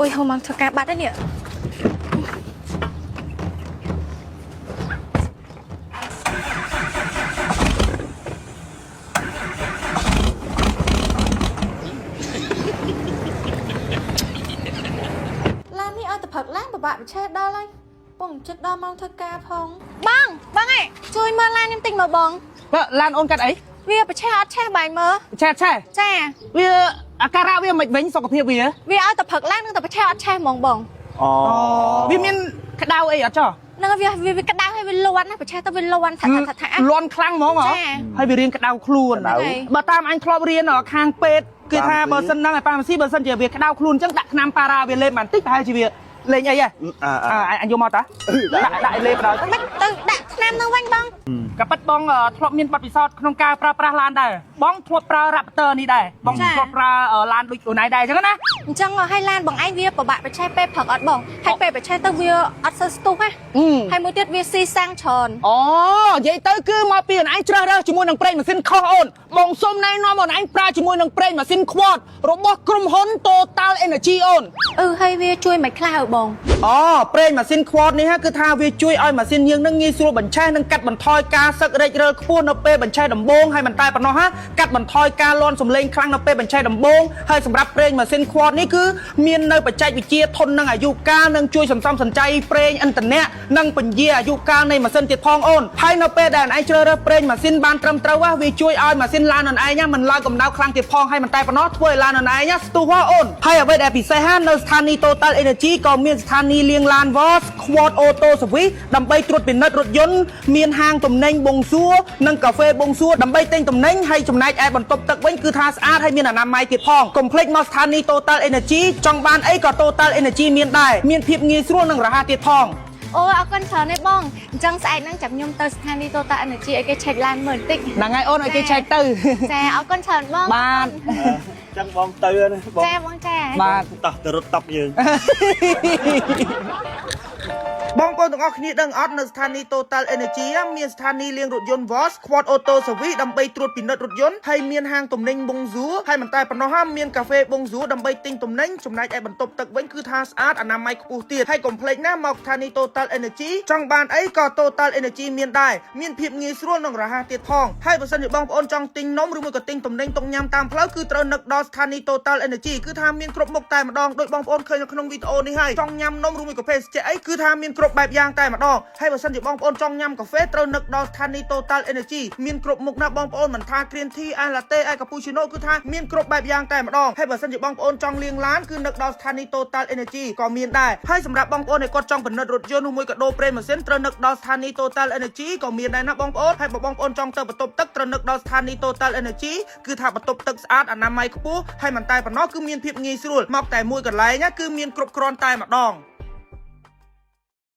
អូយហូមកធ្វើការបាត់ហើយនេះឡាននេះឲ្យតែផឹកឡានពិបាកវិឆេះដល់ហើយពងចិត្តដល់ម៉ោងធ្វើការផងបងបងឯងជួយមើលឡានខ្ញុំតិចមកបង បើឡានអូនកាត់អី វាប្រឆេះអត់ឆេះបាយមើល ឆេះឆេះ ចា វាអាការៈវាមិនវិញសុខភាពវា វាឲ្យតែផឹកឡាននឹងតែប្រឆេះអត់ឆេះហ្មងបង អូ អូវាមានក្តៅអីអត់ចោះ ហ្នឹងហើយវាវាក្តៅហើយវាលាន់ណាប្រឆេះទៅវាលាន់ថាថាថាថា លាន់ខ្លាំងហ្មងហ៎ ចា ហើយវារៀងក្តៅខ្លួន ក្តៅ បើតាមអញធ្លាប់រៀនខាងពេទ្យគឺថាបើសិនហ្នឹងឲ្យប៉ាម៉ាស៊ីបើសិនជាវាក្តៅខ្លួនអញ្ចឹងដាក់ថ្នាំប៉ារ៉ាវាលេបបន្តិចប្រហែលជាវាលេងអីហ៎ អើ អើអញយកមកតាដាក់ដាក់ឲ្យលេបដល់ មិនទៅដាក់ថ្នាំហ្នឹងវិញបង ក៏ប៉ិតបងធ្លាប់មានបទពិសោធន៍ក្នុងការប្រើប្រាស់ឡានដែរបងធ្លាប់ប្រើ Raptor នេះដែរបងធ្លាប់ប្រើឡានដូចខ្លួនឯងដែរអញ្ចឹងណា អញ្ចឹងឲ្យឡានបងឯងវាពិបាកប្រឆេះពេលផឹកអត់បងហើយពេលប្រឆេះទៅវាអត់សូវស្ទុះណាហើយមួយទៀតវាស៊ីសាំងច្រើន អូនិយាយទៅគឺមកពីអូនឯងជ្រើសរើសជាមួយនឹងប្រេងម៉ាស៊ីនខុសអូនបងសុំណែនាំអូនឯងប្រើជាមួយនឹងប្រេងម៉ាស៊ីនខ្វតរបស់ក្រុមហ៊ុន Total Energy អូន អឺហើយវាជួយមិនខ្លះឲ្យបង អូប្រេងម៉ាស៊ីនខ្វតនេះហ่ะគឺថាវាជួយឲ្យម៉ាស៊ីនយើងនឹងងាយស្រួលបញ្ឆេះនិងកាត់បន្ថយការសឹករេចរិលខ្ពស់នៅពេលបញ្ឆេះដំបូងហើយមិនតែប៉ុណ្ណោះហ่ะកាត់បន្ថយការលាន់សំឡេងខ្លាំងនៅពេលបញ្ឆេះដំបូងហើយសម្រាប់ប្រេងម៉ាស៊ីនខ្វតនេះគឺមាននៅបច្ចេកវិទ្យាធន់នឹងអាយុកាលនិងជួយសន្សំសំចៃប្រេងឥន្ធនៈនិងពន្យាអាយុកាលនៃម៉ាស៊ីនទៀតផងអូនហើយនៅពេលដែលឯងជ្រើសរើសប្រេងម៉ាស៊ីនបានត្រឹមត្រូវហ่ะវាជួយឲ្យម៉ាស៊ីនឡានអូនឯងមិនឡើងកម្ដៅខ្លាំងទៀតផងហើយមិនតែប៉ុណ្ណោះធ្វើឲ្យឡានអូនឯងស្ទុះហ៎អូនហើយអ្វីដែលពិសេសហ่ะនៅស្ថានីយ៍ Total Energy ក៏មានស្ថានីយ៍លាងឡាន Wash Quad Auto Service ដើម្បីត្រួតពិនិត្យរថយន្តមានហាងទំនិញប៊ុងសួរនិងកាហ្វេប៊ុងសួរដើម្បីទិញទំនិញហើយចំណែកឯបន្ទប់ទឹកវិញគឺថាស្អាតហើយមានអនាម័យទៀតផងកុំភ្លេចមកស្ថានីយ៍ Total Energy ចង់បានអីក៏ Total Energy មានដែរមានភាពងាយស្រួលនិងរហ័សទៀតផង អូយអរគុណច្រើនទេបងអញ្ចឹងស្អែកហ្នឹងចាប់ខ្ញុំទៅស្ថានីយ៍ Total Energy ឲ្យគេឆែកឡានមើលបន្តិច ហ្នឹងហើយអូនឲ្យគេឆែកទៅ ចាអរគុណច្រើនបង បាទ ចឹងបងទៅណាបង ចាបងចា បាទ តោះទៅរត់តុកយើង បងប្អូនទាំងអស់គ្នាដឹងអត់នៅស្ថានីយ៍ Total Energy មានស្ថានីយ៍លាងរថយន្ត Wash Quad Auto Service ដើម្បីត្រួតពិនិត្យរថយន្តហើយមានហាងទំនិញប៊ុងស៊ូហើយមិនតែប៉ុណ្ណោះហាមានកាហ្វេប៊ុងស៊ូដើម្បីទិញទំនិញចំណែកឯបន្ទប់ទឹកវិញគឺថាស្អាតអនាម័យខ្ពស់ទៀតហើយកុំភ្លេចណាមកស្ថានីយ៍ Total Energy ចង់បានអីក៏ Total Energy មានដែរមានភាពងាយស្រួលនិងរហ័សទៀតផងហើយបើសិនជាបងប្អូនចង់ទិញនំឬមួយក៏ទិញទំនិញទុកញ៉ាំតាមផ្លូវគឺត្រូវនឹកដល់ស្ថានីយ៍ Total Energy គឺថាមានគ្រប់មុខតែម្ដងដោយបងប្អូនឃើញនៅក្នុងវីដេអូនេះហើយចង់ញ៉ាំនំឬមួយក៏ភេសជ្ជៈអីគឺថាមានគ្រប់បែបយ៉ាងតែម្ដងហើយបើសិនជាបងប្អូនចង់ញ៉ាំកាហ្វេត្រូវនឹកដល់ស្ថានីយ៍ Total Energy មានគ្រប់មុខណាស់បងប្អូនមិនថា Green Tea អា Latte អា Cappuccino គឺថាមានគ្រប់បែបយ៉ាងតែម្ដងហើយបើសិនជាបងប្អូនចង់លាងឡានគឺនឹកដល់ស្ថានីយ៍ Total Energy ក៏មានដែរហើយសម្រាប់បងប្អូនដែលគាត់ចង់ពិនិត្យរថយន្តឬមួយក៏ដូរប្រេងម៉ាស៊ីនត្រូវនឹកដល់ស្ថានីយ៍ Total Energy ក៏មានដែរណាបងប្អូនហើយបើបងប្អូនចង់ទៅបន្ទប់ទឹកត្រូវនឹកដល់ស្ថានីយ៍ Total Energy គឺថាបន្ទប់ទឹកស្អាតអនាម័យខ្ពស់ហើយមិនតែប៉ុណ្ណោះគឺមានភាពងាយស្រួលមកតែមួយកន្លែងណាគឺមានគ្រប់គ្រាន់តែម្ដង។